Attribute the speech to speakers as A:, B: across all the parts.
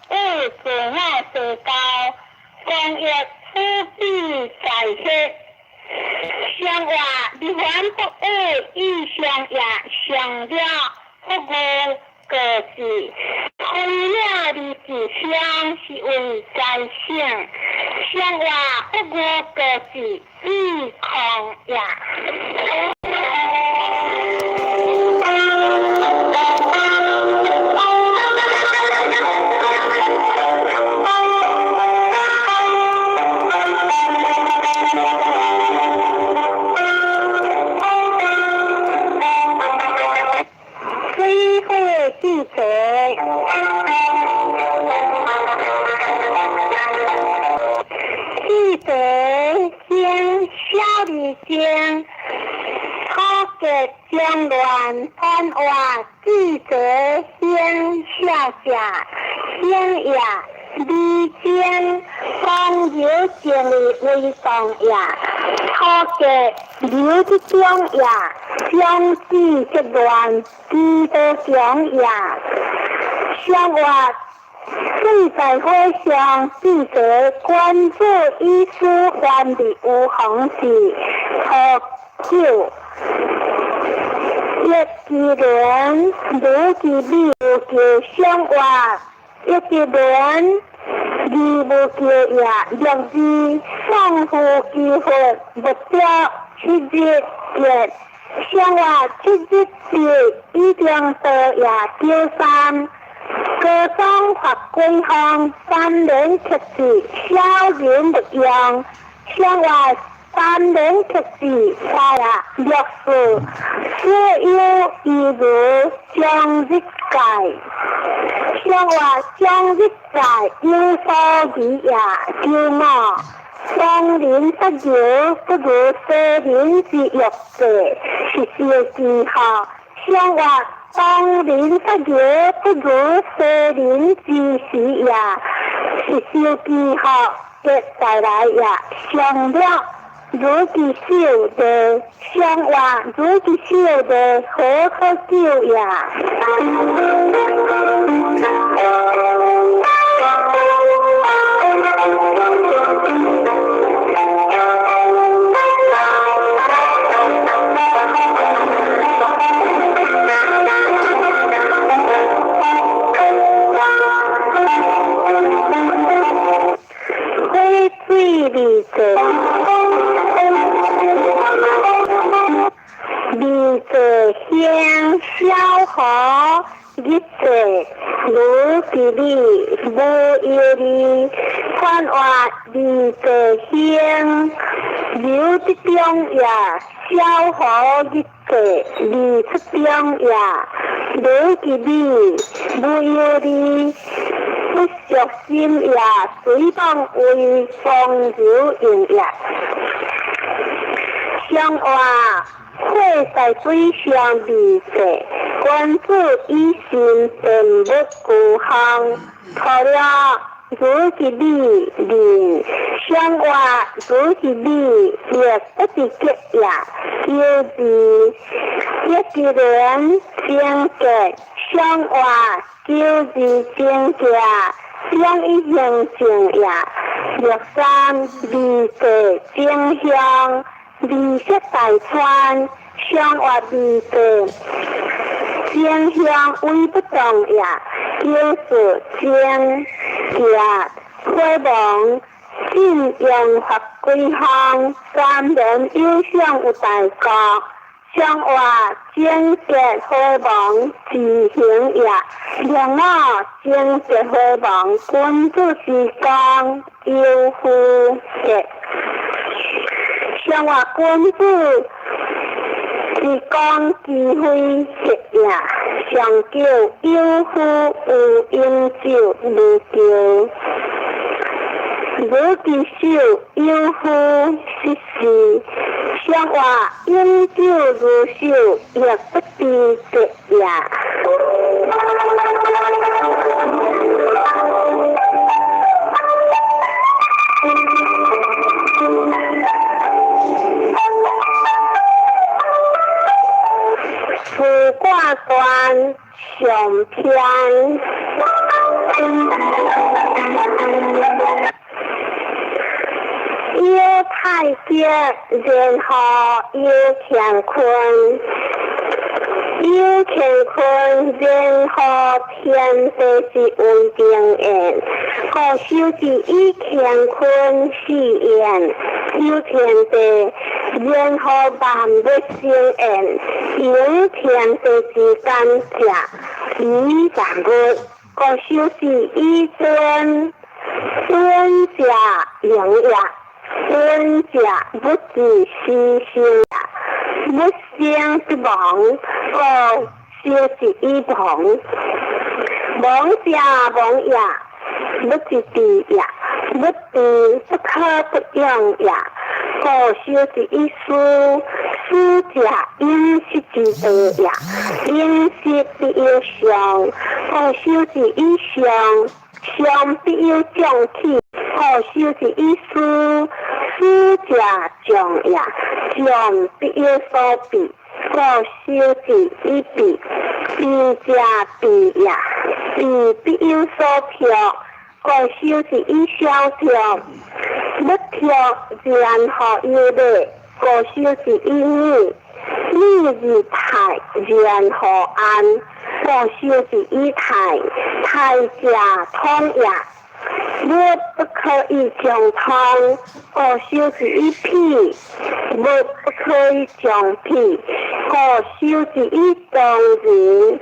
A: 有自我提高，工业辅比在血，上话日环国语意上也上了服务过字，开了二字乡是为在省，上话服务过字意空也。水火记者，记者先小二经，土格中乱潘话记者先小者先也，二经讲有正义为重也，土格刘的中也，将子则乱，基督强也。上话水在火上，记者关注医师犯的有红是土九。一支莲，如其美无叫上话，一支莲，二无叫也，六字送夫机会目标七日结，上话七日结已经到也九三，高中发归方三年克制小人不用，上话三年克制三啊六四，所有一如将日界，上话将日界有所疑也九五。当人不柔不如世人之欲者，是小记号。上话当人不柔不如世人之时也，是小记号。接再来也上了如其手的上话如其手的何可救也？火水二字，二字兴小河，日字如其理无忧虑，款话二字兴刘德中也，小河日字二出中也，如其理无忧虑。不属心也，水当为风流用也。上话火在水上二字，君子以心便不孤项。除了如其理人，上话如其理亦不是结也。九字一支莲正格，上话九字正格，两一形正也。六三二字正向，二色大川，上话二字正向为不动也。九四正格火亡，信用法规项，三年有赏有大国。上话正结火亡自行也，两五正结火亡君子之功有夫结。上话君子之功机会结也，上叫有夫有饮酒如叫。如其手有夫失事，上话饮酒如手，亦不知节也。树挂断上天。有太極，然後有乾坤；有乾坤，然後天地之為定焉。故修之以乾坤四焉，有天地，然後萬物生焉。用天地之感者，以萬物。故修之以敦，敦者營也。敦者物之始生也，物生必亡，故修之以亡。亡者亡也，物之治也。物治不可不用也。故修之以思，思者飲食之道也。飲食必有常，故修之以常，常必有將起。故修之以思，思者將也，將必有所避。故修之以避，避者避也，避必有所託。故修之以小託，不託然後有禮。故修之以禮，禮而泰，然後安。故修之以泰，泰者通也。物不可以將通，故修之以否；物不可以將否，故修之以當人。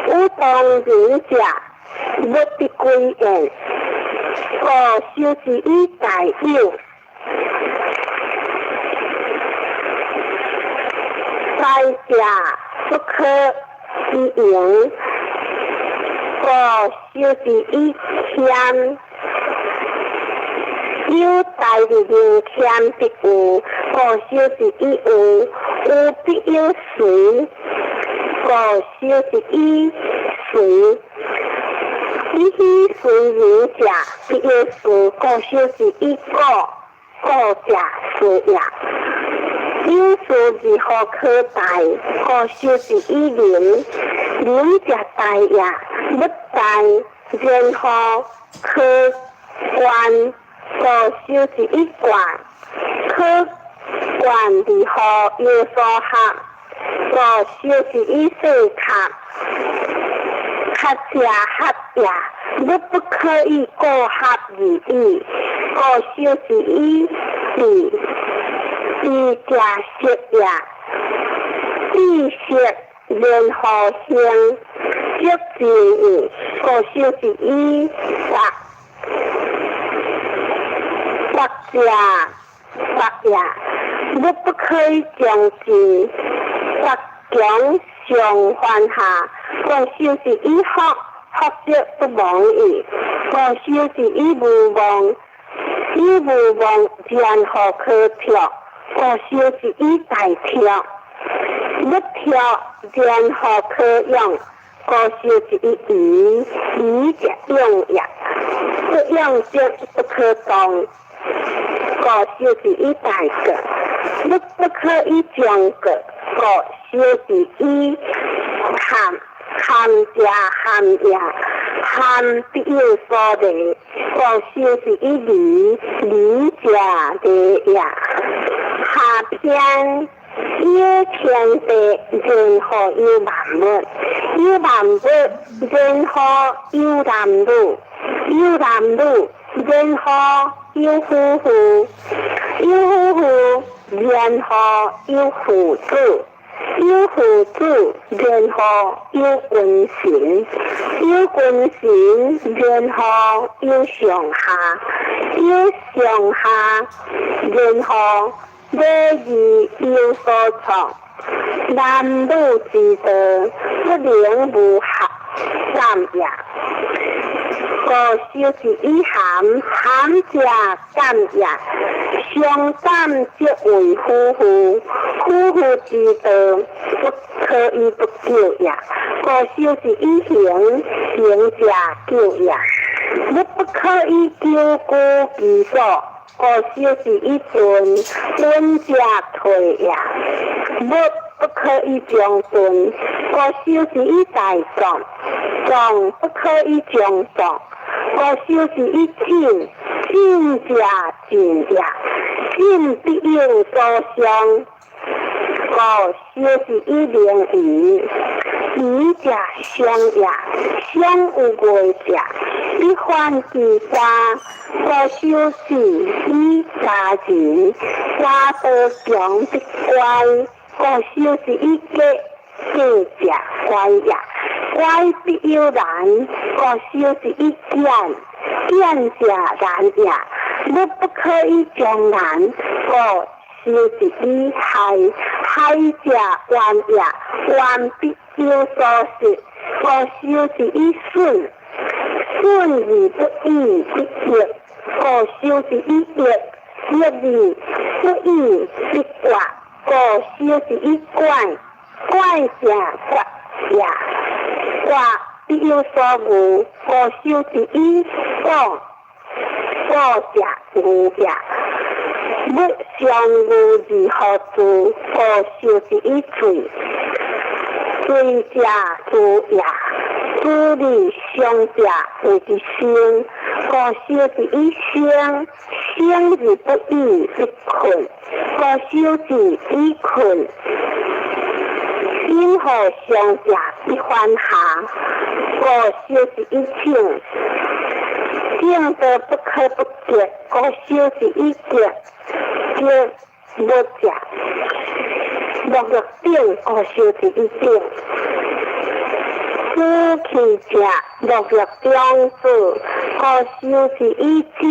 A: 有當人者，物必歸焉。故修之以大有。大者不可以盈，故修之以謙。有大而能謙必有，故修之以有，有必有隨，故修之以隨。以喜隨人者，必有事，故修之以故，故者事也。有事如何可大？故修之以仁，仁者大也。不大，然後可觀，故修之以觀。可觀如何有所合？故修之以細合。合者合也，物不可以過合而已。故修之以比，比者色也。比色然後形，色之意，故修之以白。白者白也，物不可以將盡。白強上患下，故修之以福，福則不亡矣。故修之以無妄，以無妄然後可託，故修之以大託。不託然後可用，故修之以疑，疑者用也。不用則不可動，故修之以大過。物不可以將過，故修之以堪。堪者堪也，堪必有所利，故修之以利，利者利也。下篇有天地，然後有萬物；有萬物，然後有男女；有男女，然後有夫婦；有夫婦，然後有父子；有父子，然後有君臣；有君臣，然後有上下；有上下，然後禮義有所創。男女之道，不能無合感也。故修之以含，含者感也。相感則為夫婦，夫婦之道，不可以不久也。故修之以行，行者久也。物不可以久居其所，故修之以遁，遁者退也。物不不可以將鈍，故修是以大壯，壯不可以將壯，故修是以進，進者進也，進必有所傷，故修是以明夷，夷者傷也，傷有外者，必反其家，故修是以雜人，雜道強必乖，故修是以過，過者乖也，乖必有難，故修是以簡，簡者難也，物不可以將難，故修是以害，害者怨也，怨必有所失，故修是以損，損而不已必益，故修是以益，益而不已必割，故修是以怪，怪者割也，割必有所惡，故修是以廣，廣者惡也。物相惡而何住？故修是以罪，罪者誅也，誅而傷者謂之生，故修是以生，生而不已必困，故修是以困。因何傷者必反下，故修是以正，正道不可不潔，故修是以潔，潔物者，沐浴頂，故修是以頂。死去者沐浴中子，故修是以靜，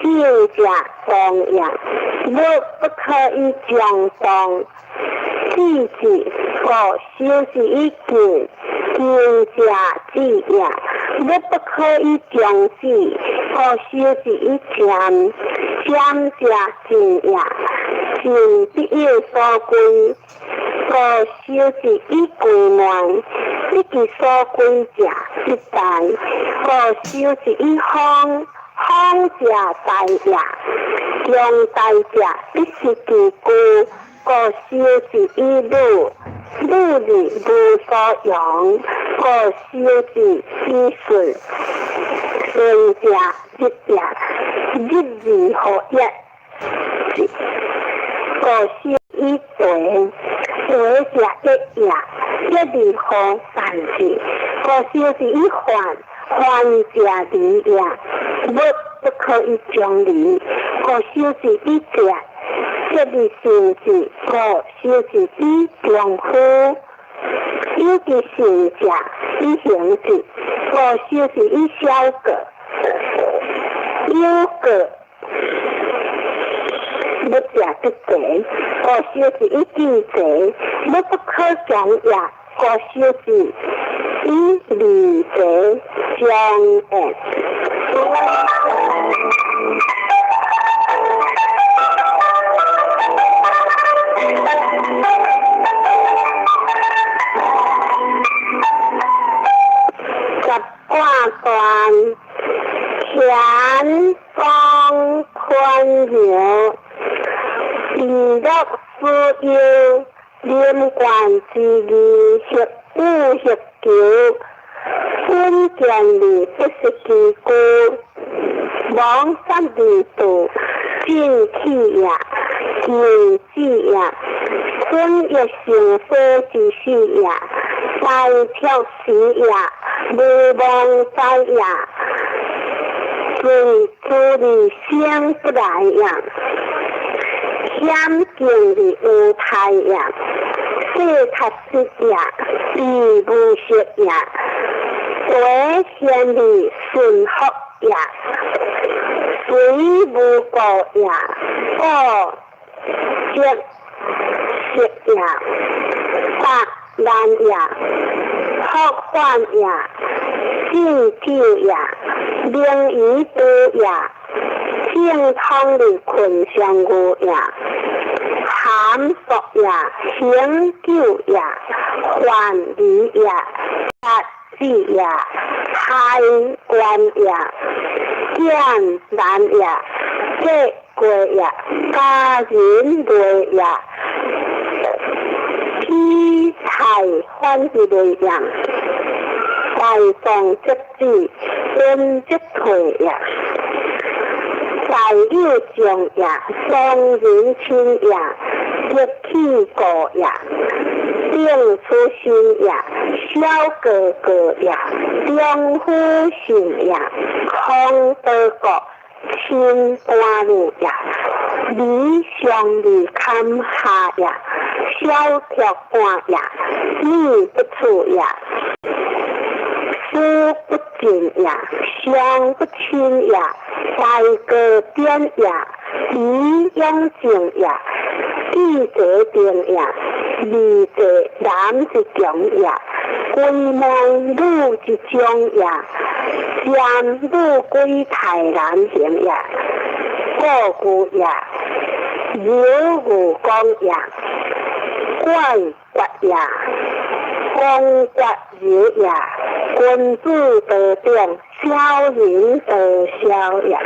A: 靜者動也，物不可以將動。智智，故修是以近，近者智也，物不可以將止，故修是以漸，漸者進也，進必有所歸，故修是以歸內，得其所歸者必大，故修是以方，方者大也，強大者必失其具，故修是以魯，魯而無所用，故修是以順，順者日也，日而何一？故修以隨，隨者一也，一而何善事？故修是以反，反者離也，物不可以將離，故修是以節，節而成之，故修是以中夫，有其成者以行之，故修是以小過，有過物者必賊，故修是以敬賊，物不可將也，故修是以離賊將焉。十卦斷，乾方坤爻，利樂四憂，臨官之義，或與或求，穩健而不失其具，亡失而道，進氣也，敬子也，春欲成所之始也，大卓時也，無妄哉也，順諸而生不來也，險境而無態也，世塔失也，而無失也，為賢而順福也，隨無過也，故則失也，百難也，福患也，進久也，明夷多也，正統而困相惡也，含縮也，行久也，患離也，達子也，海關也，簡難也，這過也，家人類也，起菜反之袂厭，大眾則止，本則退也。大有將也，雙人親也，得氣過也，定出心也，小哥哥也，中夫信也，空德國，親官女也，理上利堪下也，小鐵官也，女不處也，思不盡也，相不親也，大哥典也，李永正也，記者定也，二者男之強也，鬼妹女之長也，占女鬼太難行也，故故也，有牛公也，怪骨也，公骨柔也，君子道長，小人道小也。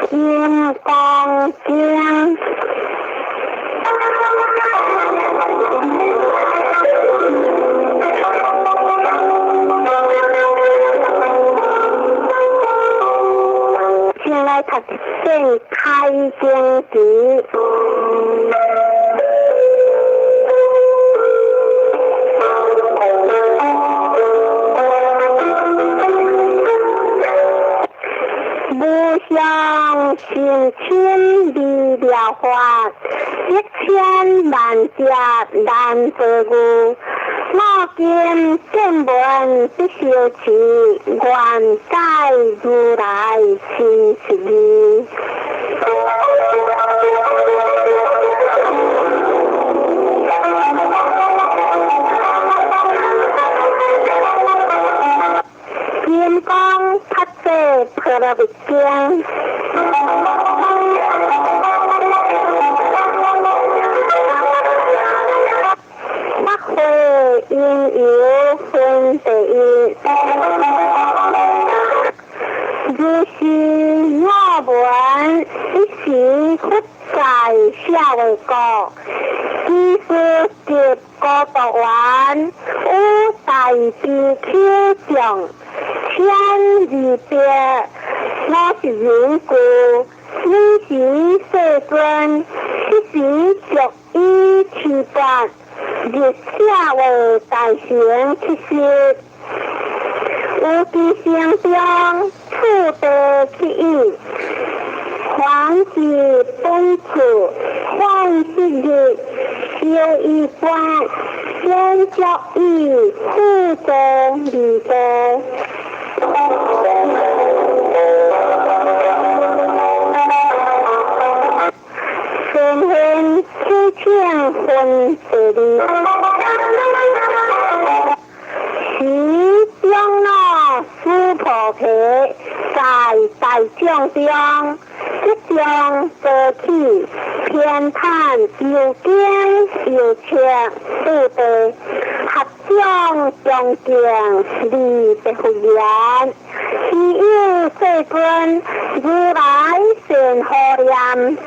A: 金剛經。先來讀正開經詞。無上甚深微妙法，一千萬劫難遭遇。我今見聞得受持，願解如來真實義。金剛菩薩婆羅蜜經。法會因由分第一，如是我聞，一時佛在舍衛國，居士及孤獨園，與大比丘眾千二百五十人俱，爾時世尊，彼時著衣持缽，入舍衛大城乞食，有其城中次第乞已，還至本處，梵七日，修衣冠，先著衣，復坐而坐。先現启請分第二，時長老須菩提在大眾中，即將坐起，偏袒右肩右側次第，合掌恭敬禮白佛言：希有世尊，如來善護念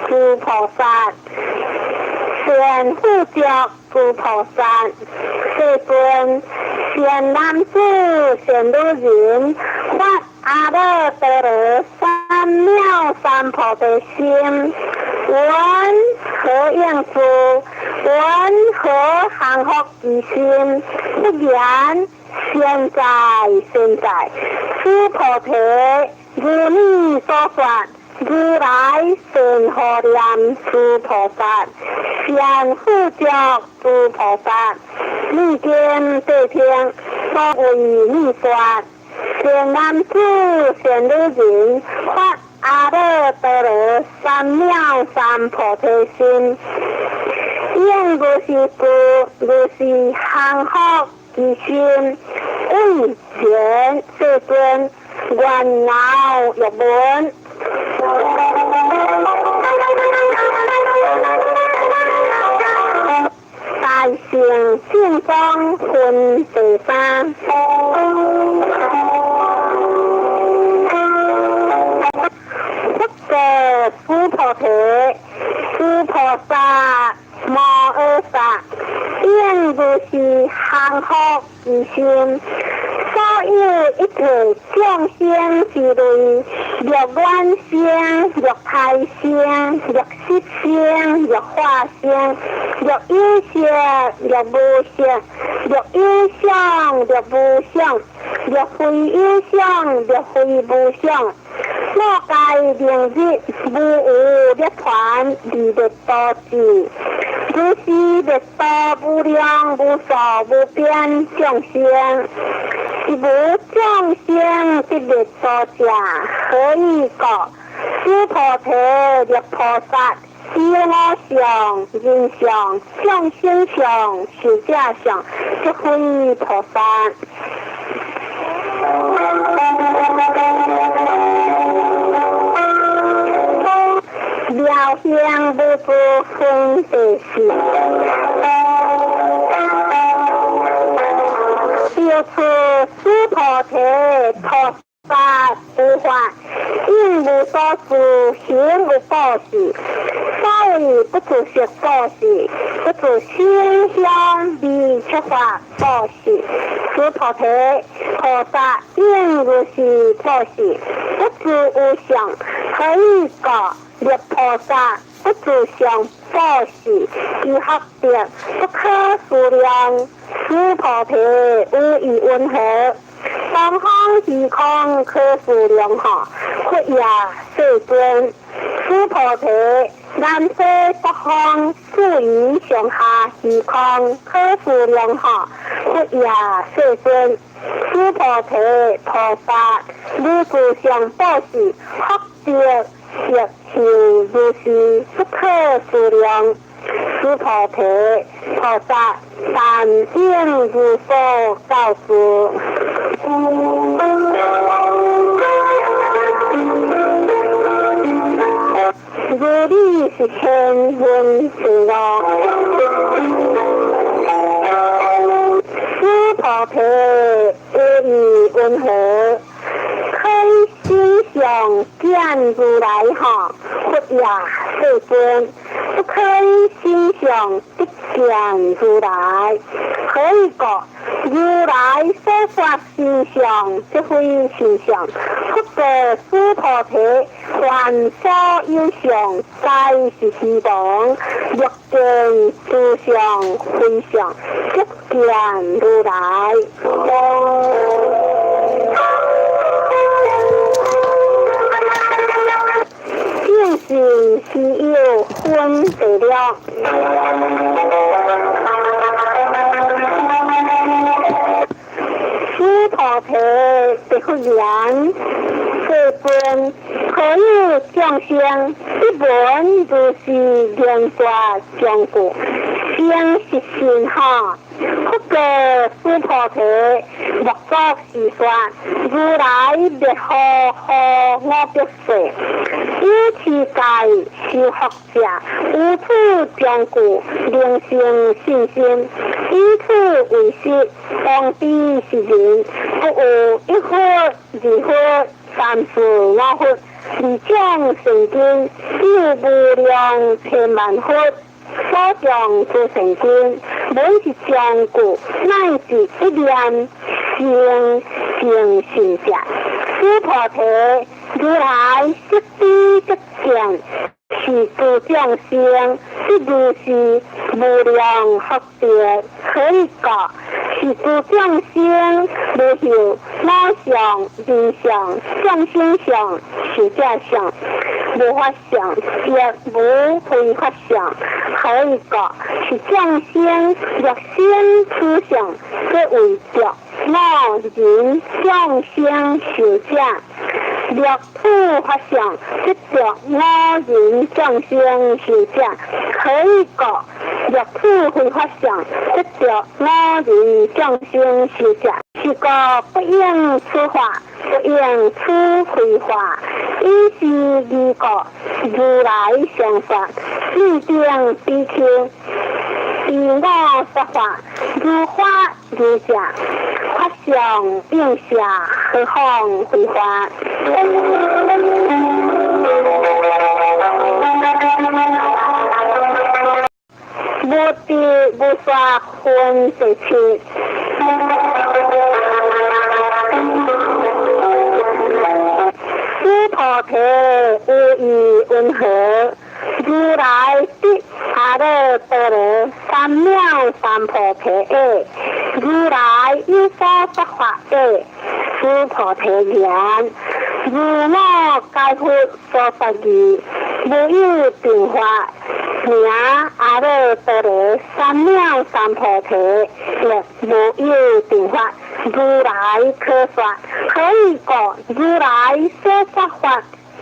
A: 諸菩薩，善護著諸菩薩。世尊，善男子、善女人，發阿耨多羅三藐三菩提心，雲何應住？雲何降伏其心？佛言：善哉善哉，須菩提，如你所說，如來善護念諸菩薩，善護著諸菩薩。你今諦聽，我為你說。善男子、善女人，發阿耨多羅三藐三菩提心，應如是住，如是降伏其心。為前世尊，願聞欲聞。性正宗分第三。佛告須菩提：諸菩薩摩訶薩，應如是降伏其心。所有一切眾生之類，若卵生，若胎生，若濕生，若化生，若有色，若無色，若有相，若無相，若非有相，若非無相。我皆明日無有涅槃而滅度智，如是滅度無量無數無邊眾生。是無眾生得滅度者，何以故？須菩提，若菩薩有我相、人相、眾生相、壽者相，則非菩薩。妙行無住分第四。由此須菩提，菩薩諸法應無所住，行無布施。所謂不住色布施，不住聲香味觸法布施。須菩提，菩薩應如是布施，不住無相。何以故？若菩薩不住相布施，其福德不可思量。須菩提，汝意雲何？東方虛空可思量哈，佛也世尊。須菩提，南西北方四夷上下虛空可思量哈，佛也世尊。須菩提，菩薩如住相布施，福德色受如是不可思量。須菩提，菩薩但應如所教示。如理是千聞第五。須菩提，汝意雲何？可以心想見如來哈，佛也世尊。不可以心想得見如來。何以故？如來所說心相，則非心相。佛告須菩提：凡所有相，皆是虛妄。若見諸相非相，則見如來。正性是有分第六。須菩提，白佛言：世尊，何有眾生得聞如是言說章句，生實信哈？佛告須菩提：莫作是說，如來滅後何五百歲？有持戒修福者，於此章句能生信心，以此為實，當知是人，不有一佛、二佛、三四五佛，二種善根，有無量千萬佛。所講諸善根，每一章句乃至一念生淨信者。須菩提，如來悉知悉見，是諸眾生得如是無量福德。何以故？是諸眾生無有我相、人相、眾生相、壽者相，無法相，亦無非法相。何以故？是眾生若生此相，則為著我人眾生壽者；若處法相，則著我人眾生壽者。何以故？若處非法相，則著我人眾生壽者。是故不應此法，不應此非法。以是義故，如來常說：汝等比丘，依我說法，如法如正，法相應攝，何況非法？無得無說分第七。須菩提，有疑云何？如來得阿耨多羅三藐三菩提耶？如來有所說法耶？須菩提言：如我解佛所說義，無有定法，名阿耨多羅三藐三菩提，亦無有定法，如來可說。何以故？如來所說法，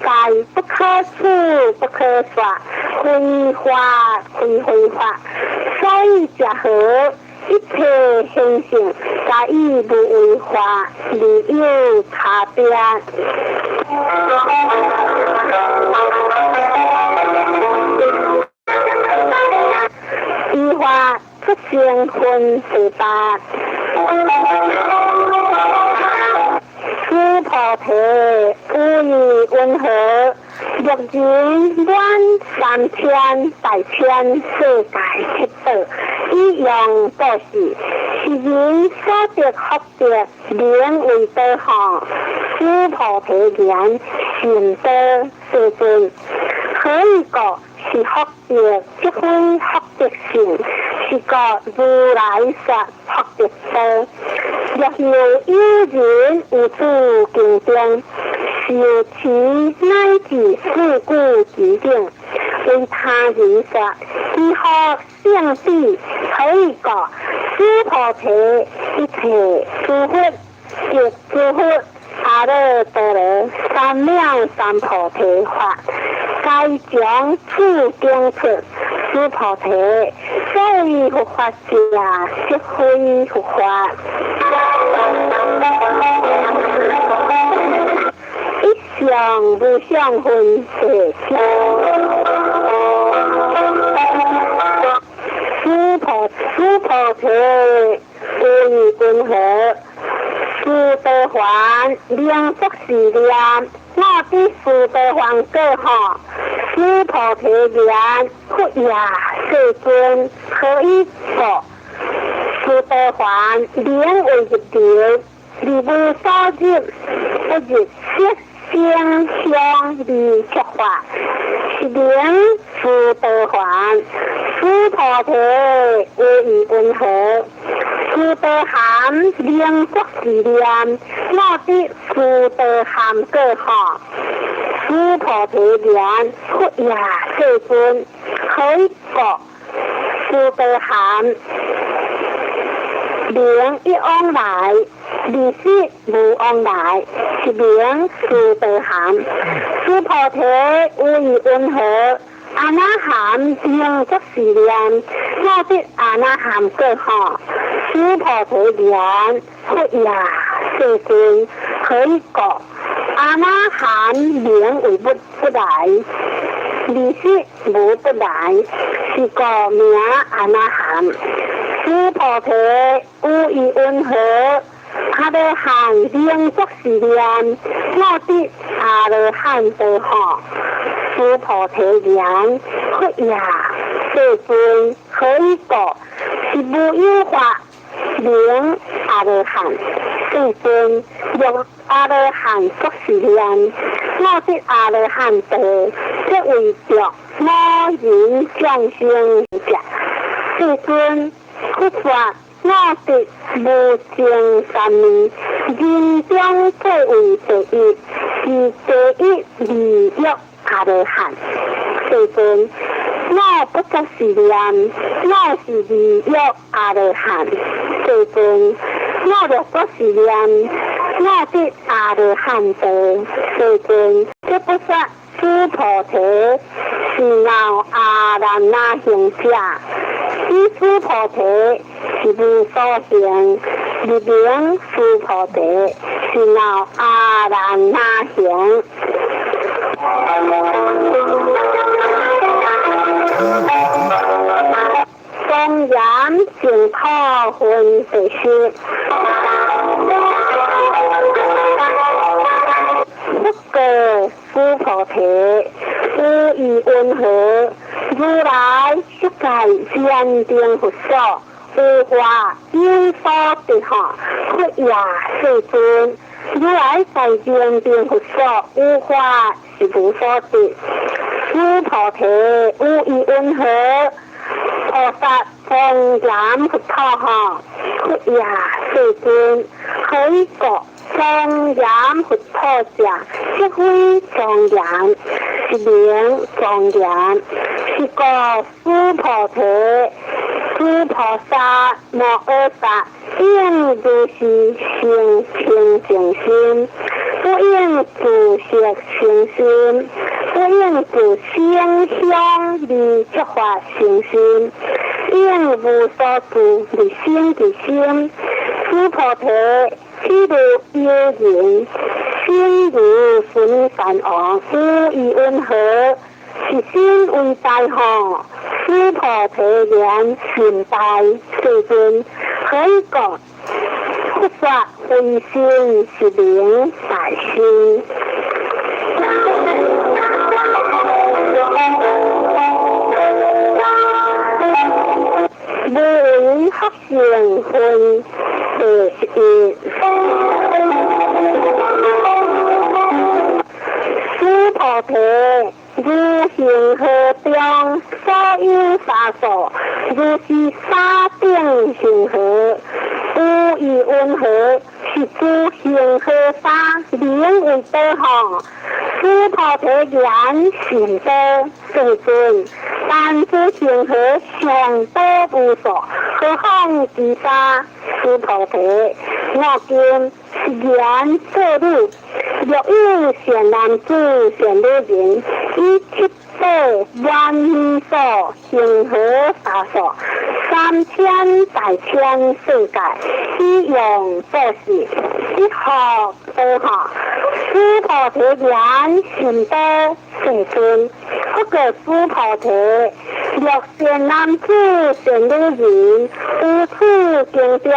A: 皆不可取，不可說，非法非非法。所以者何？一切現象，皆以無為法而有差別。依法出生分第八。須菩提，有疑云何？若人滿三千大千世界七寶，以用布施，是人所得福德，名為多吼。須菩提言：甚多，世尊。何以故？是福德，即非福德勝，是故如來說福德多。若有有人於此經中，受持乃至四句之頂，為他人說，其福勝彼。何以故？須菩提，一切諸佛及諸佛阿耨多羅三藐三菩提法，皆從此經出。須菩提，所謂佛法者，即非佛法。一相無相分第七。須菩須菩提，有疑云何？須陀洹名作是念，我得須陀洹果吼。須菩提言：佛也，世尊，何以故？須陀洹名為入流，而無所入，不入色聲香味觸法，是名須陀洹。須菩提，有疑云何？須陀含名作是念，我得須陀含果吼。須菩提言：佛也，世尊，何以故？須陀含名一往來，二識無往來，是名須陀含。須菩提，有疑云何？阿那含名作是念，我得阿那含果吼。須菩提言：佛也，世尊，何以故？阿那含名為不不來，二識無不來，是故名阿那含。須菩提，有疑云何？阿羅漢名作是念，我得阿羅漢道吼。須菩提言：佛也，世尊，何以故？是無有法名阿羅漢。世尊，若阿羅漢作是念，我得阿羅漢道，即為著五人眾生者。世尊，佛說我得無上三昧，人中最為第一，是第一二欲阿羅漢。世尊，我不作是念，我是二欲阿羅漢。世尊，我若作是念，我得阿羅漢道。世尊，這不說須菩提是鬧阿難那行者，彼須菩提是無所行，而名須菩提是鬧阿難那行。莊嚴淨土分第十。佛告須菩提：有疑云何？如來色界禪定佛所，有法有所得吼，佛也世尊。如來在禪定佛所，有法是無所得。須菩提，有疑云何？菩薩莊嚴佛土吼，佛也世尊。何以故？莊嚴佛土者，即非莊嚴，是名莊嚴。是故須菩提，諸菩薩摩訶薩應如是生清淨心，不應住色生心，不應住聲香味觸法生心，應無所住而生其心。須菩提，譬如有人身如須彌山王，有疑云何？是心為大吼，須菩提言心大，世尊。何以故？佛說非心是名大心。無為福勝分第11。須菩提，如恒河中所有沙數，如是沙等恒河，有疑云何？是諸恒河沙名為多吼。須菩提言甚多，世尊。但諸恒河尚多無數，何況其沙？須菩提，我今是言作汝。若有善男子、善女人，以七寶萬二數恒河沙數，三千大千世界，以用布施，一福多吼。須菩提言甚多，世尊。佛告須菩提：若善男子、善女人，於此經中，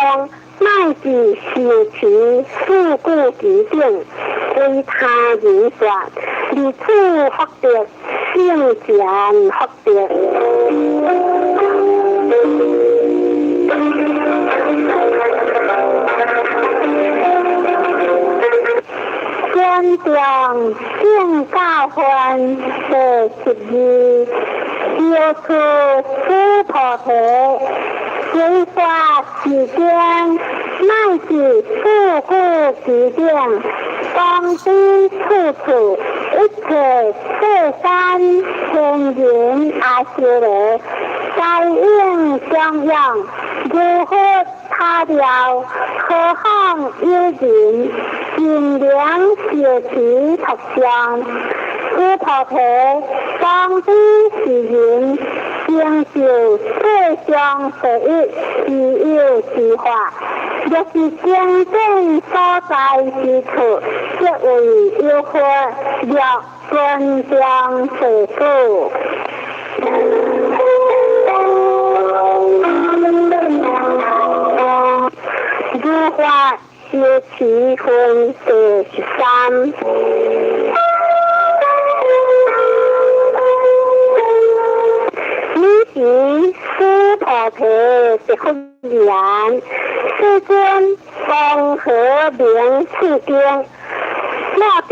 A: 乃至修持四句偈等，為他人說，離此福德，勝前福德。觀中正教分第12，燒出須菩提，隨說世間乃至四句偈等，當知處處一切世間天人阿修羅，皆應供養，如佛塔廟，何況有人盡量修持佛像？須菩提，當知是人成就世上第一希有之法，若是經典所在之處，即為有佛，略觀中世主。如法修持分第13。彼時須菩提答佛言：世尊，江河明次經，莫頂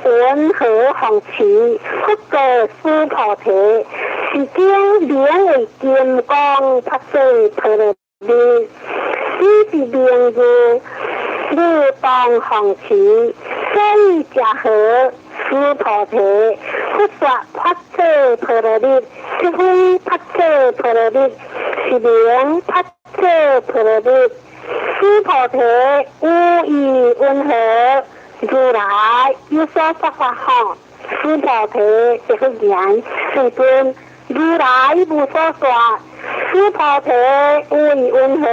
A: 雲何方持？佛告須菩提：是經名為金剛菩薩陀羅尼，彼是名字，汝當奉持。所以者何？須菩提，佛說菩薩陀羅尼，即非菩薩陀羅尼，是名菩薩陀羅尼。須菩提，有疑云何？如來有所說法吼。須菩提答佛言：世尊，如來無所說。須菩提，有疑云何？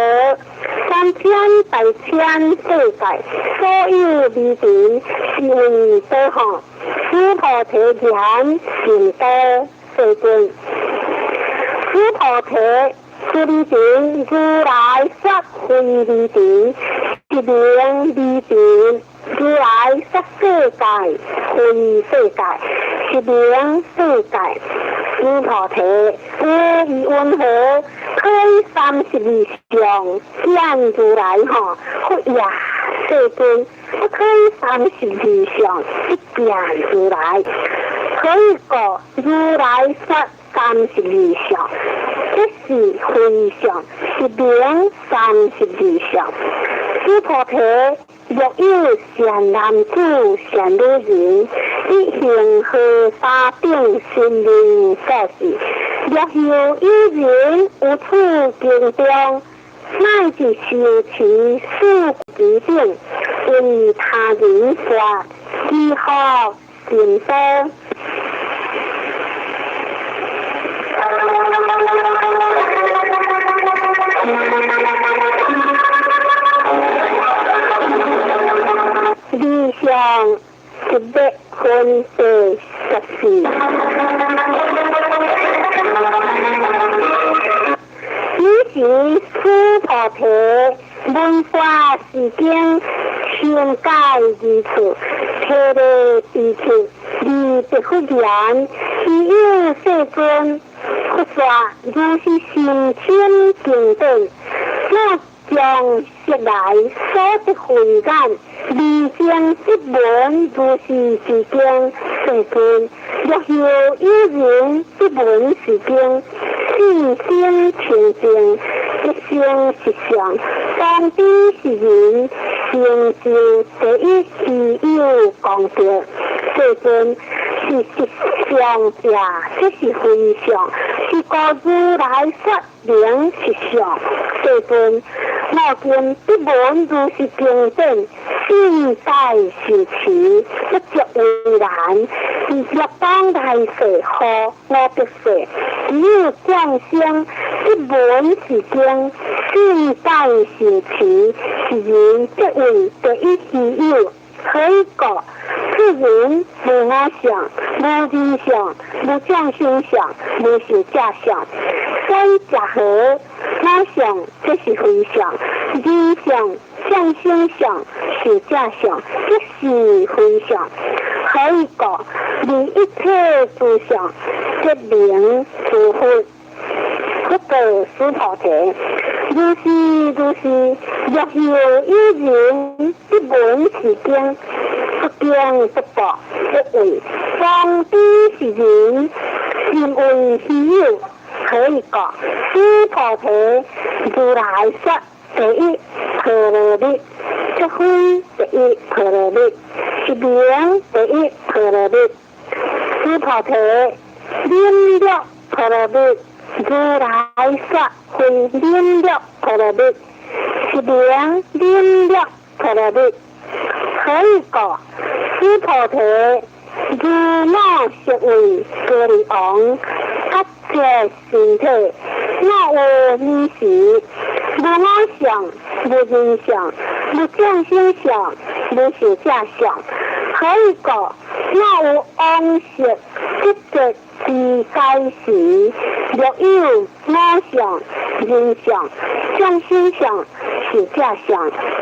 A: 三千大千世界所有微塵，是為多吼。須菩提言甚多，世尊。須菩提，自利定，如來說非利定，是名利定。如來說世界非世界，是名世界。須菩提，有疑雲何？可以三十二相見如來吼，佛也世尊，不可以三十二相不見如來。何以故？如來說三十二相，這是非相，是名三十二相。須菩提，若有善男子、善女人，欲行荷沙等神明布施，若有有人於此經中，乃至修持四句等，為他人說，如何甚多？理想一百分第十四。彼時須菩提，聞法是經，深解義處，體會知趣，而答佛言：希有世尊，佛說如是甚深經典，我將昔來所得慧眼，未曾得聞如是之經。世尊，若有有人得聞是經，信心清淨，即生實相，當知是人成就第一希有功德。世尊，是實相者，這是非相，是故如來說名實相。世尊，我今得聞如是經典，信解受持，不足為難。若當來世和五百世，有眾生得聞是經，信解受持，是人即為第一希有。何以故？此人無我相，無人相，無眾生相，無壽者相。所以者何？我相這是非相，人相、眾生相、壽者相，這是非相。何以故？離一切諸相，即名諸佛。佛告須菩提：如是如是，若有有人得聞是經，不驚不怖不畏，當知是人甚為希有。何以故？須菩提，如來說第一波羅蜜，即非第一波羅蜜，是名第一波羅蜜。須菩提，忍辱波羅蜜，如來說非忍辱波羅蜜，是名忍辱波羅蜜。何以故？須菩提，如我昔為歌利王，阿闍身體，我有爾時，無我相，無人相，無眾生相，無壽者相。何以故？我有往昔得得知解時，若有我相、人相、眾生相、壽者相，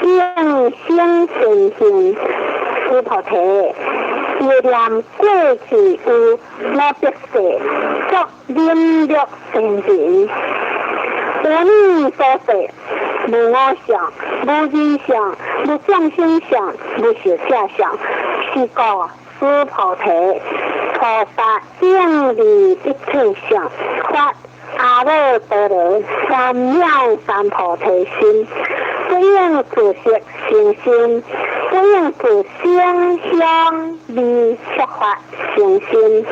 A: 應生善行。須菩提，憶念過去有五百世，作忍辱仙人。有爾所世，無我相，無人相，無眾生相，無壽者相。是故須菩提，菩薩應離一切相，發阿耨多羅三藐三菩提心，不應自色生心，不應自聲香味觸法生心，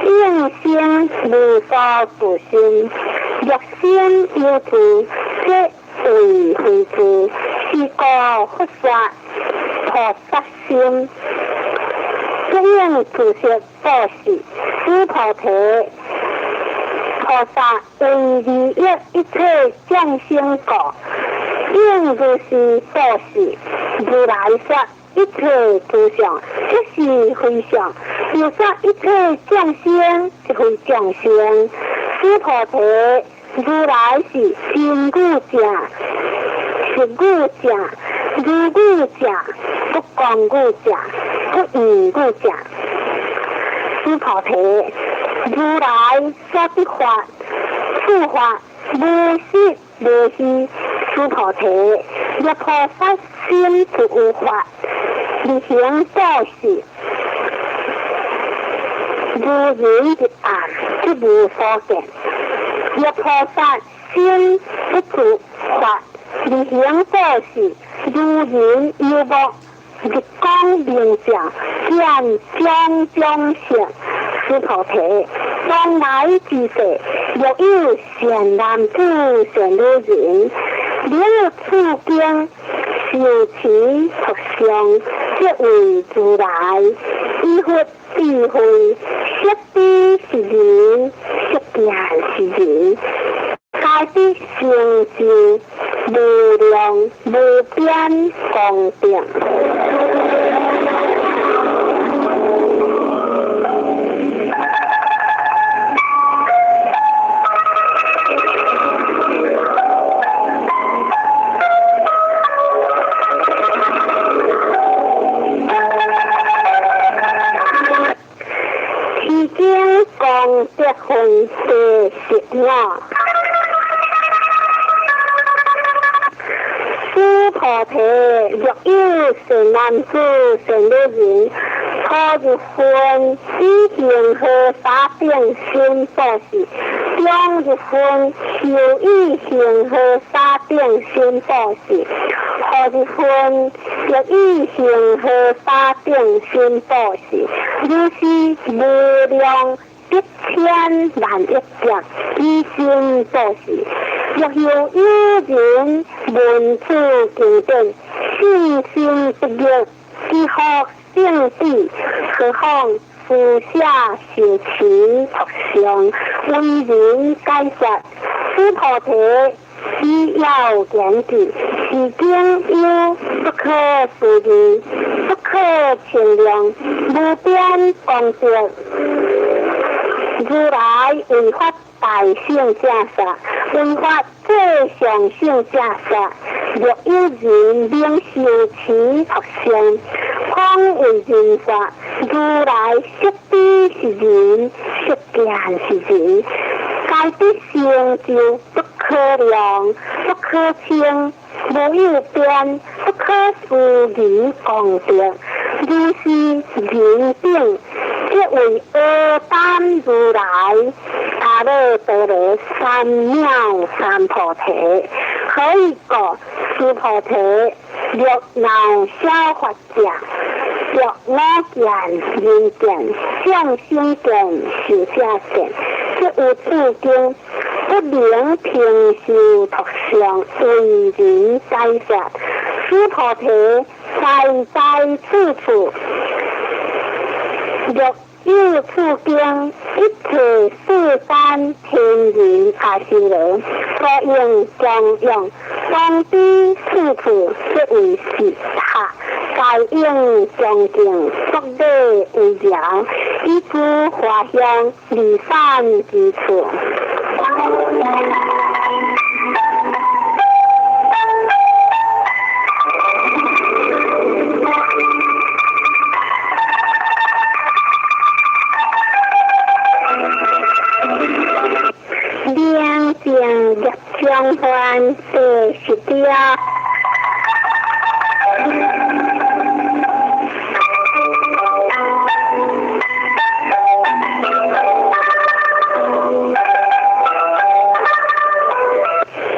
A: 應生無所住心。若心有住，則為非住。是故佛說菩薩心，不應自色布施。須菩提，菩薩為利益一切眾生故，應如是布施。如來說一切諸相，即是非相；又說一切眾生，即非眾生。須菩提，如來是真語者、實語者、如語者、不狂語者、不異語者。須菩提，如來所得法，此法無實無虛。須菩提，若菩薩心不有法，而行布施，如人入暗，則無所見。若菩薩心不住法，而行布施，如人遊目，日光明照，見種種色。須菩提，當來之世，若有善男子、善女人，能此經受持讀誦，則為如來以佛智慧，悉知是人，悉見是人，皆得成就無量無邊功德。持經功德會第十五。須菩提，若有善男子、善女人，初入分以恆河沙等身布施，中入分修以恆河沙等身布施，後入分欲以恆河沙等身布施，如是無量百千萬億劫以身布施。若又有人聞此經典，信心不逆，即獲聖智，何況施捨受持讀誦，為人解說。須菩提，此要言之，是經有不可思議、不可稱量、無邊功德。如來為發大乘正說，為發最上乘正說。若有人能受持讀誦，廣為人說，如來悉知是人，悉見是人，皆得成就不可量、不可稱、無有邊、不可思議功德。如是人等，則為阿單如來、阿耨多羅三藐三菩提。何以故？須菩提，若鬧小法者，若我見、人見、眾生見、壽者見，則有此經不能聽受讀誦，為人解說。須菩提，在在處處，若有此經，一切世間天人阿修羅，所應供養，當知處處則為是塔，皆應恭敬作禮圍繞，以諸華香彌散其處。明淨業障還第十條。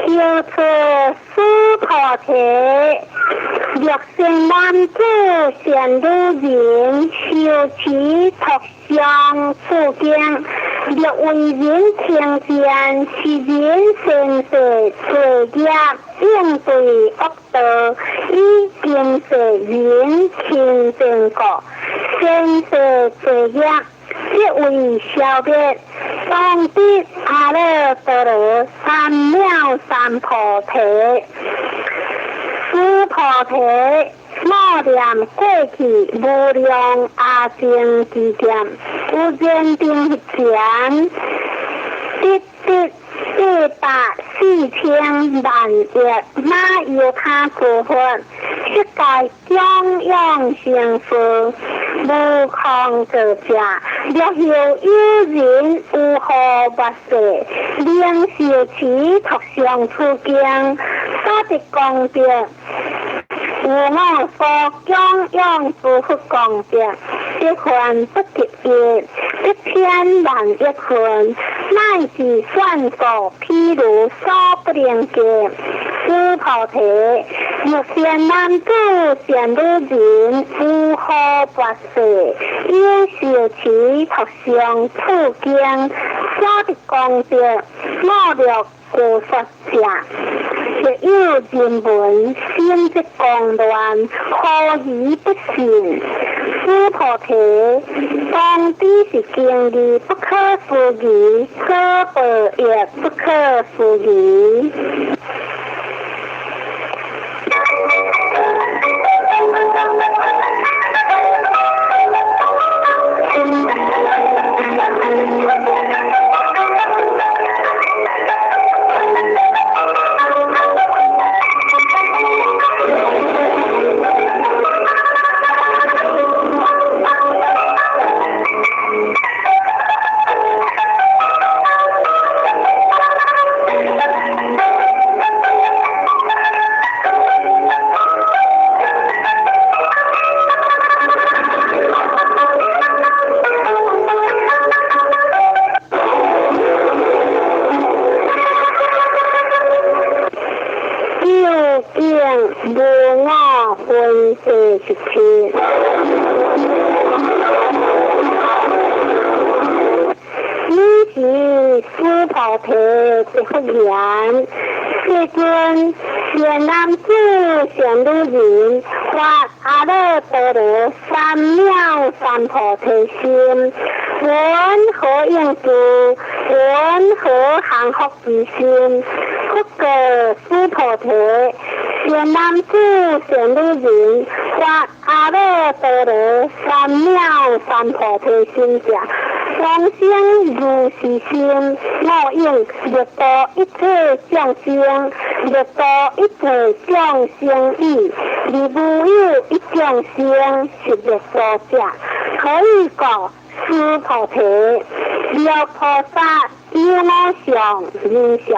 A: 小初須菩提，若善男子、善女人，受持讀誦此經，若為人聽見，是人先世罪業應對惡道，以今世人清淨故，先世罪業則為消滅，當得阿耨多羅三藐三菩提。須菩提，默念過去無量阿僧祇劫，有燃燈佛前，得得一四百四千萬億瑪優他諸佛，悉皆供養成佛，無空造者。若復有人有何末世，能受持讀誦此經，所得功德，如我所供養諸佛功德，百分不及一，百千萬億分，乃至算數譬如所不能及。須菩提，若善男子、善女人，有何末世，有受持讀誦此經，所得功德，我略過說者。若有人聞，心即狂亂，何以不信？須菩提，當知是經義不可思議，果報亦不可思議。究竟無我分第十七。爾時須菩提答佛言：世尊，善男子、善女人，發阿耨多羅三藐三菩提心，雲何應住？雲何降伏其心？佛告須菩提：善男子、善女人，發阿耨多羅三藐三菩提心者，往生如是心，我應欲度一切眾生，欲度一切眾生已，而無有一眾生是欲度者。何以故？須菩提，若菩薩有我相、人相、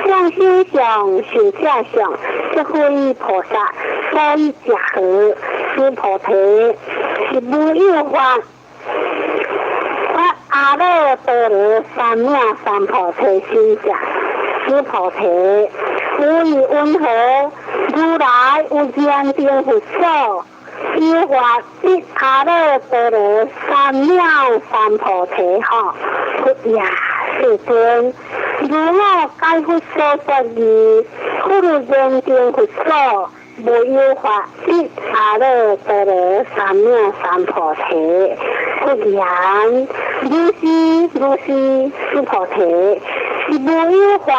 A: 眾生相、壽者相，則非菩薩，所以者何？須菩提，是無有法發阿耨多羅三藐三菩提心者。須菩提，有以雲何？如來有燃燈佛所，有法得阿耨多羅三藐三菩提吼。佛也，世尊，如我解佛所說義，佛有燃燈佛所，無有法得阿耨多羅三藐三菩提。佛言：如是如是，須菩提，是無有法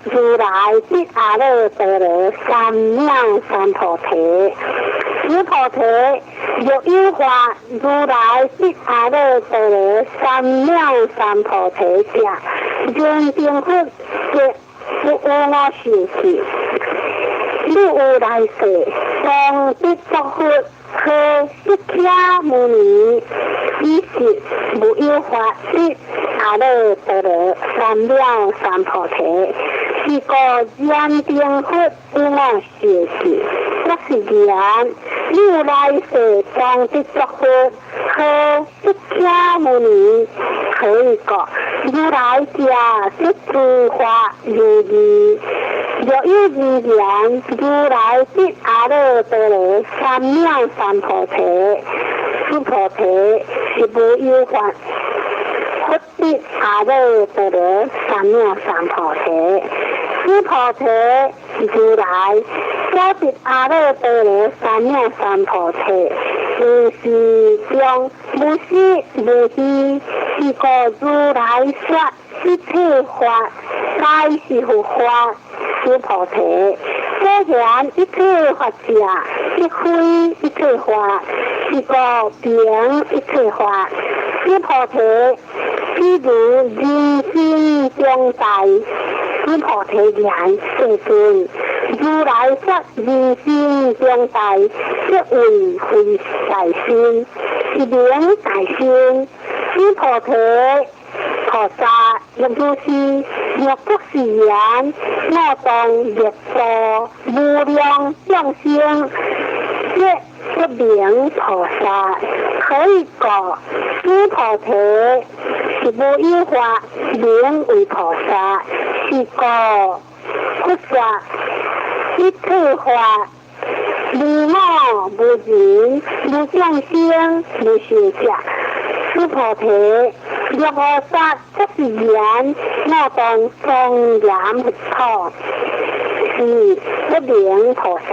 A: 如來得阿耨多羅三藐三菩提。須菩提，若有法如來得阿耨多羅三藐三菩提者，燃燈佛則不與我受記。汝有來世，當得作佛，號釋迦牟尼，爾時無有法得阿耨多羅三藐三菩提。是故燃燈佛與我受記。我是言，汝有來世當得作佛，號釋迦牟尼。何以故？如來者，說諸法如義。若有人言，如來得阿耨多羅三藐三菩提，須菩提，是無有法佛得阿耨多羅三藐三菩提。須菩提，如來所得阿耨多羅三藐三菩提，無是中無實無虛，是故如來說一切法，皆是佛法。須菩提，所言一切法者，即非一切法，是故名一切法。須菩提，比如人身中大，須菩提言：世尊，如來說人身中大，即為非大身，是名大身。須菩提菩薩若如是，若復是言，我當欲度無量眾生，即不名菩薩。何以故？須菩提是無有法名為菩薩，是故佛說一切法無我無人無眾生無壽者。須菩提，若菩薩則是言，我當莊嚴佛土，是不名菩薩。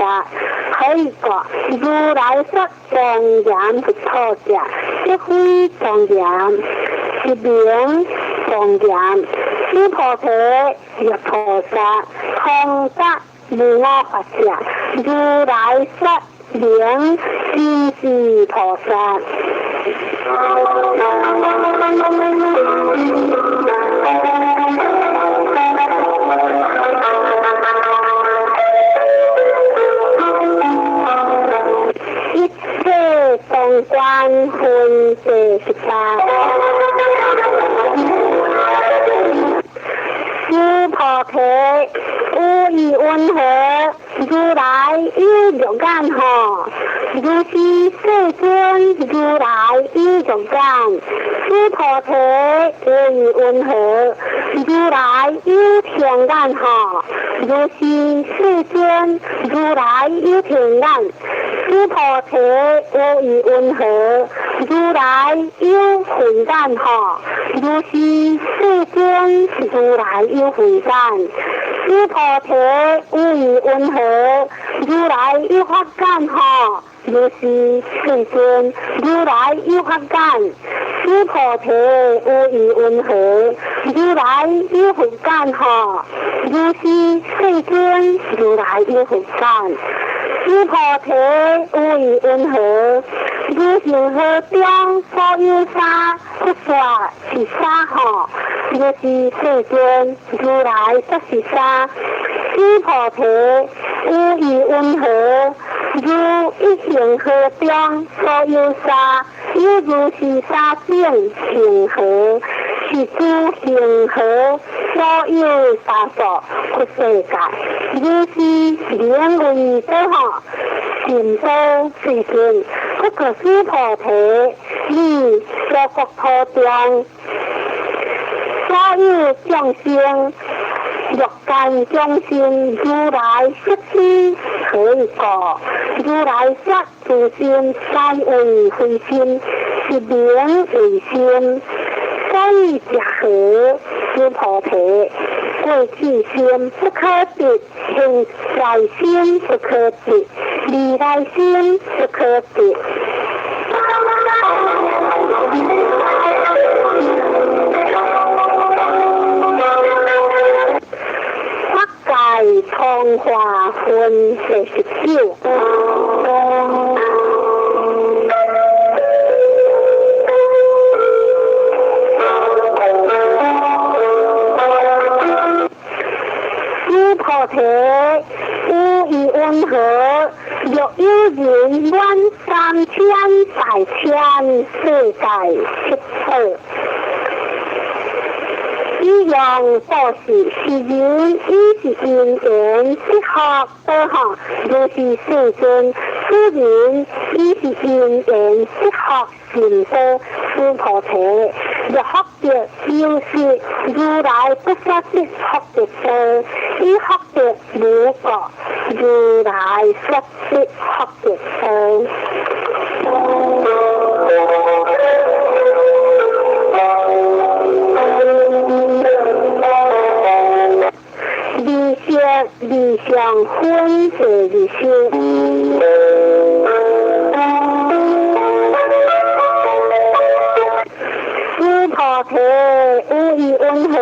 A: 何以故？如來說莊嚴佛土者，即非莊嚴，是名莊嚴。須菩提，若菩薩通達無我法者，如來說名真是菩薩。一切當觀分第18。須菩提，有意云何？如來有六眼吼？如是世尊，如來有六眼。須菩提，有意云何？如來有天眼吼？如是世尊，如來有天眼。須菩提，有意云何？如來有慧眼吼？如是世尊，如來有慧眼。須菩提，有意云何？如來有法眼吼？如是世尊，如來有法眼。須菩提，有意云何？如來有佛眼吼？如是世尊，如來有佛眼。須菩提，有意云何？如恒河中所有沙，佛說是沙吼？如是世尊，如來說是沙。須菩提，有意云何？如一恒河中所有沙，有如是沙等恒河，是諸恒河所有沙數佛世界。如是名為多吼，善多世尊。不過須菩提，你所國土中所有眾生，欲界眾生，如來說之何以故？如來說諸心皆為非心，是名為心。所以者何？須菩提，過去心不可得，現在心不可得，未來心不可得。法界通化分第19。須菩提，有意云何？若有人滿3000大千世界七寶，以用布施，是人以是因緣得福德吼，如是世尊，此人以是因緣得福善多。須菩提，若福德有時，如來不說得福德多，以福德無過，如來說得福德多。二色二相分第20。須菩提，有意云何？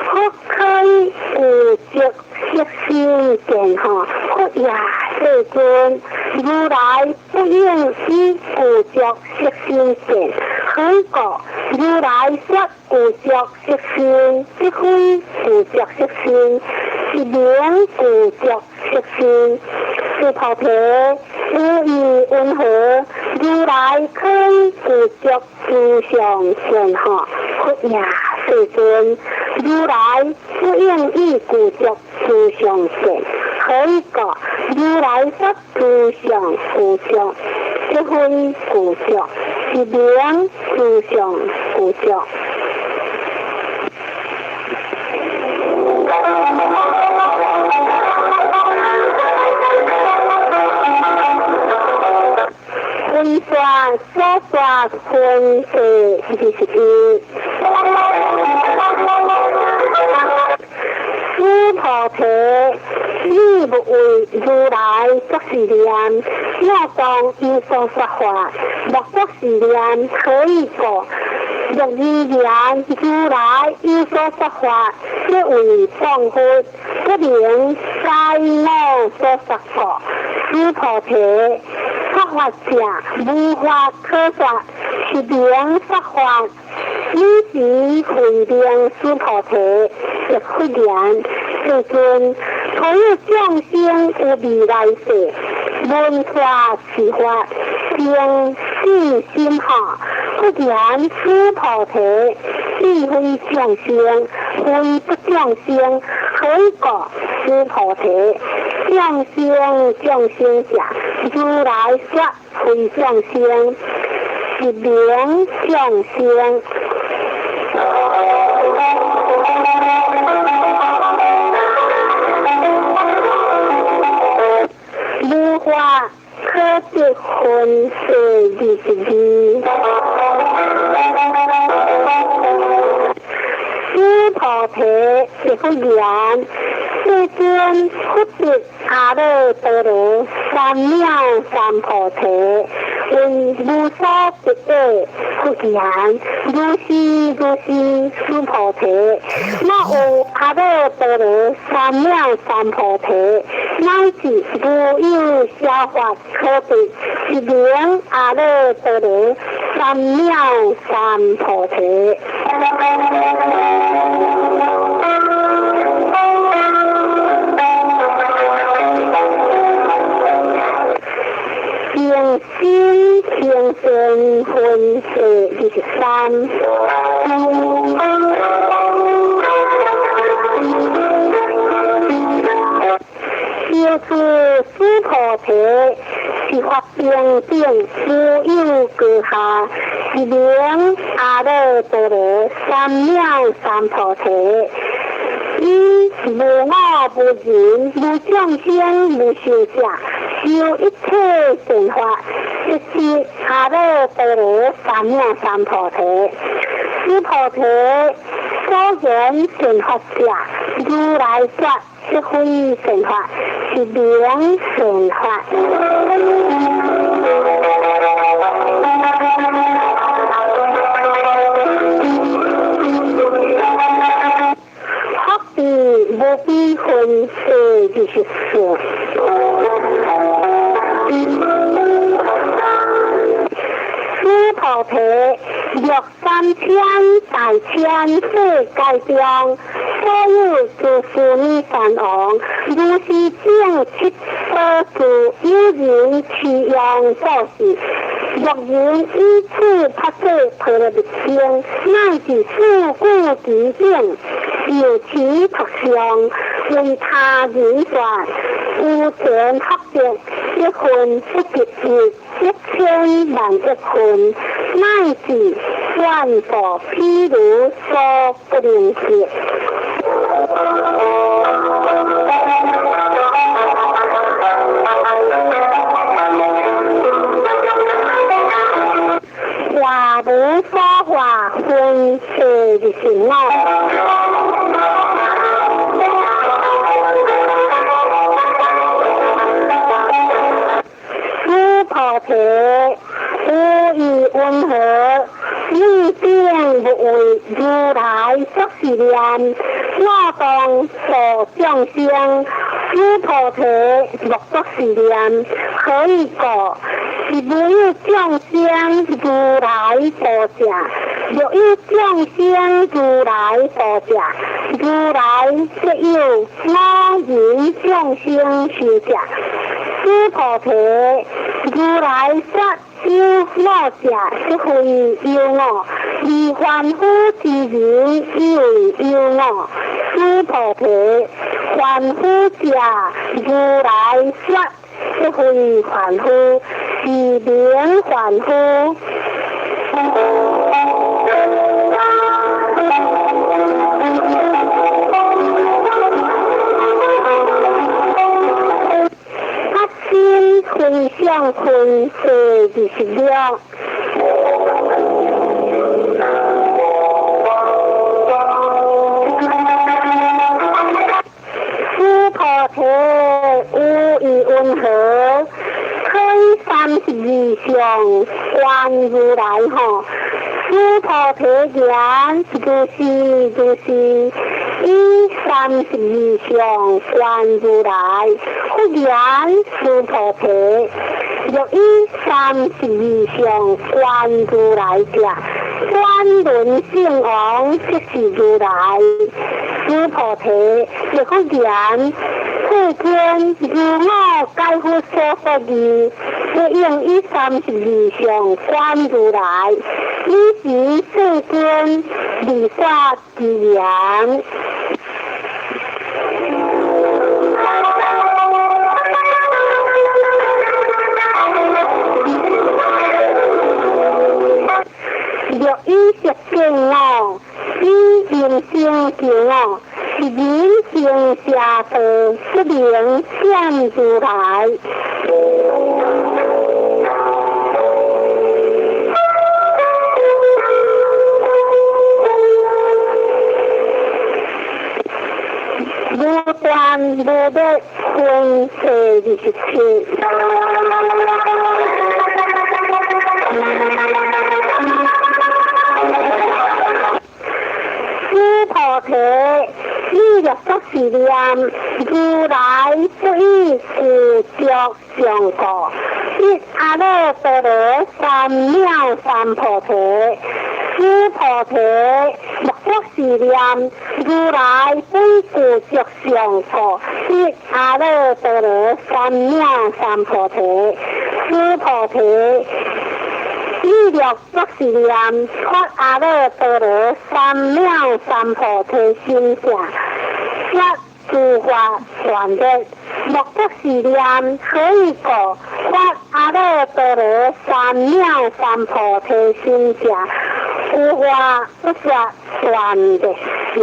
A: 佛可以有著色身見吼？佛也世尊，如來不應以有著色身見，何何以故？如來說具足色身，即非具足色身，是名具足色身。須菩提，汝意雲何？如來可以具足諸相善哈？佛也，世尊，如來不應已具足諸相善。何以故？如來說諸相具足，即非具足，是名諸相具足。文山所说分第21。须菩提，你欲为如來作是念，我當有所說法，莫作是念，何以故？若爾然，如來有所說法，即為謗佛，不能解我所說故。須菩提，說法者，無法可說，是名說法。爾時慧能須菩提，答佛言：世尊，所有眾生有未來世，聞說是法，生信心哈。佛言：須菩提，彼非眾生，非不眾生，何以故？須菩提，眾生眾生者，如來說非眾生，是名眾生。無法可得分第22。須菩提，答佛言：世尊，佛得阿耨多羅三藐三菩提，為無所得者。佛言：如是如是，須菩提，若有阿耨多羅三藐三菩提，乃至無有小法可得，是名阿耨多羅三藐三菩提。行心行善分第23。修持须菩提，是法平等，無有高下，是名阿耨多羅三藐三菩提。以無我無人無眾生無壽者，修一切善法，即是阿耨多羅三藐三菩提。須菩提，所言善法者，如來說即非善法，是名善法。福地無比分第24。須菩提，欲三千大千世界中，所有諸須彌山王，如是等七寶珠，有人持用布施，若人以此菩薩婆羅蜜經，乃至四句偈等，受持讀誦，為他人說，有前福德，一分不及一，1000萬億分，乃至願度譬如所不能及。話無所話分第25。須菩提，汝意云何？汝等欲為如來作是念：我當度眾生，須菩提，莫作是念，何以故？是無有眾生如來度者，若有眾生如來度者，如來則有我人眾生壽者。須菩提，如來說有我者，則非有我；而凡夫之人以為有我。須菩提，凡夫者，如來說則非凡夫，是名凡夫。發心迴向分第26。須菩提，有疑雲何？可以32相觀如來吼。須菩提言：如是如是，以三十二相觀如來。佛言：須菩提，若以三十二相觀如來者，轉輪聖王即是如來。須菩提，亦復言：世尊，如我解佛所說義，欲應以三十二相觀如來。爾時世尊，而說偈言。若以色見我，以音聲見我，是人行邪道，不能見如來。無斷無滅分第27。須菩提，你若作是念，如來不以具足相故，得阿耨多羅三藐三菩提。須菩提，莫作是念，如來不以具足相故，得阿耨多羅三藐三菩提。須菩提，你若作是念，發阿耨多羅三藐三菩提心者，說諸法斷滅。莫作是念，何以故？發阿耨多羅三藐三菩提心者，有法不說斷滅相。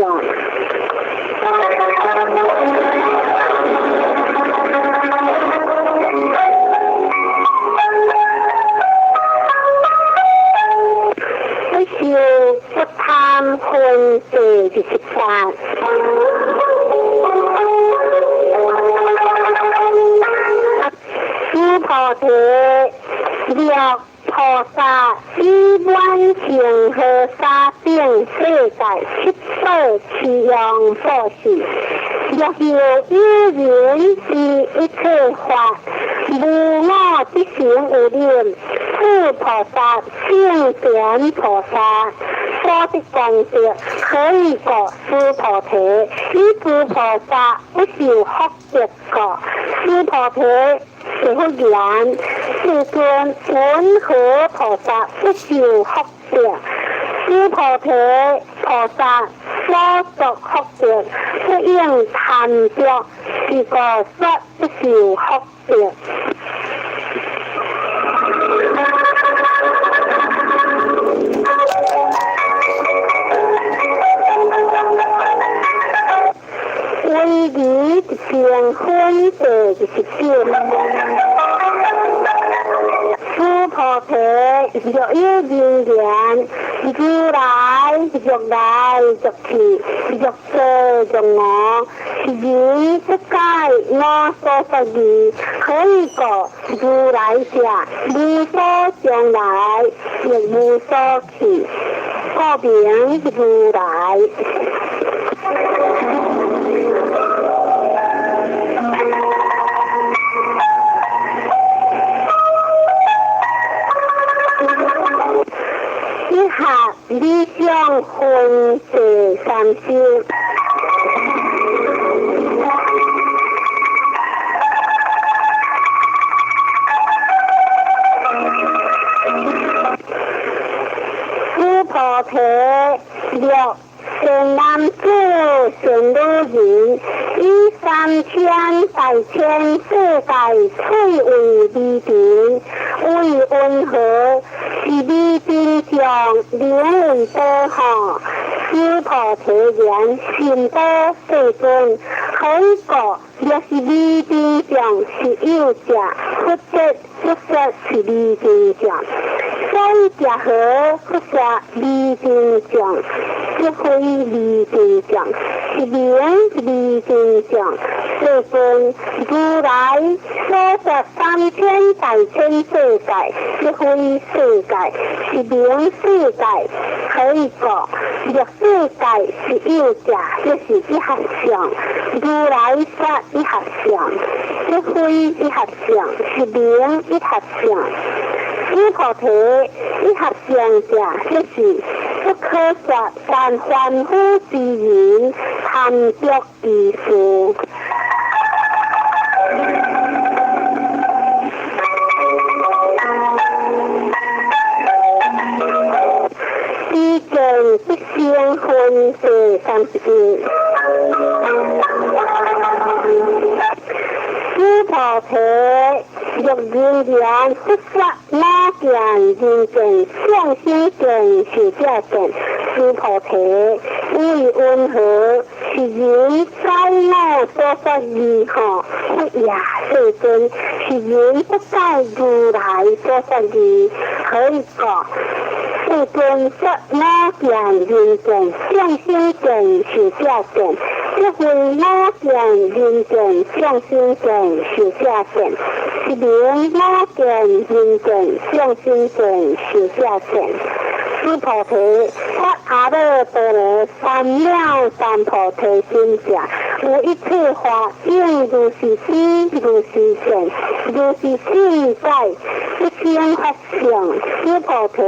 A: 不受不貪分第28。須菩提，若菩薩以滿恒河沙等世界七寶齊用布施，若有有人知一切法，無我即成有忍，此菩薩勝前菩薩所得功德，何以故？須菩提，以諸菩薩不受福德故。須菩提，亦復言：世尊，雲何菩薩不受福德？須菩提，菩薩所作福德，不應貪著，是故說不受福德。威儀一定分第29。須菩提，若有人言，如來欲來欲去，欲做欲無，是人不解我所說義，何以故？如來者，無所將來，亦無所去，故名如來。理想分第三十。须菩提，若善男子、善女人，以三千大千世界翠為離塵，為雲何？是離塵障，名為寶吼。須菩提言：善寶，世尊，何以故？若是離塵障是有者，佛說佛說是離塵障。所以者何？佛說離塵障，即非離塵障，是名離塵障。世尊，如來所說三千大千世界，即非世界，是名世界。何以故？若世界是有者，即是一合相。如來說一合相，即非一合相，是名一合相。須菩提，一合相者，即是不可說，但凡夫之人貪著其事。知見必生分第31。須菩提，若人言佛說我見、人見、眾生見、壽者見，須菩提，為云何？是人知我所說義吼？佛也，世尊，是人不知如來所說義。何以故？世尊說我見、人見、眾生見、壽者見，即非我見、人見、眾生見、壽者見，是名我見、人見、眾生見、壽者見。須菩提，發阿耨多羅三藐三菩提心者，有一切法應如是知，如是見，如是信解，不生法相。須菩提，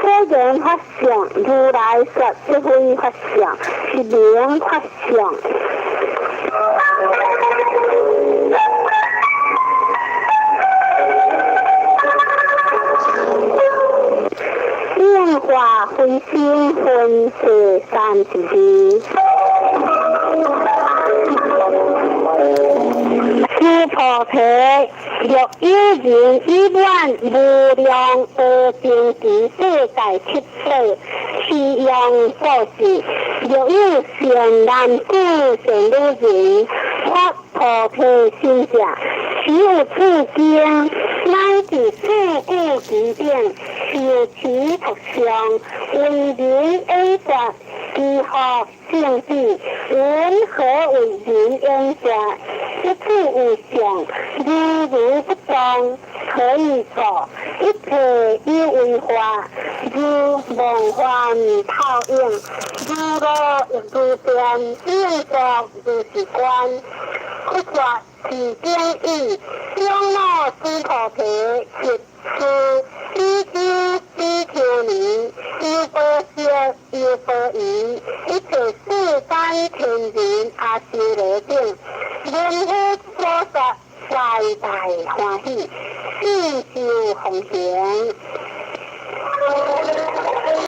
A: 所言法相，如來說即非法相，是名法相。應化非生分第32。須菩提，若有人以滿無量阿僧祇世界七寶，持用布施，若有善男子、善女人，發菩提心者，持有此經，乃至四句偈頂，受持讀誦，為人演說，其福勝彼。云何為人演說？一切有相，如如不動，何以故？一切有為法，如夢幻泡影，如露亦如電，應作如是觀。佛說是經已，長老須菩提及諸比丘、比丘尼、優婆塞、優婆夷，一切世間天人阿修羅等，聞佛所說，大大歡喜，四受奉行。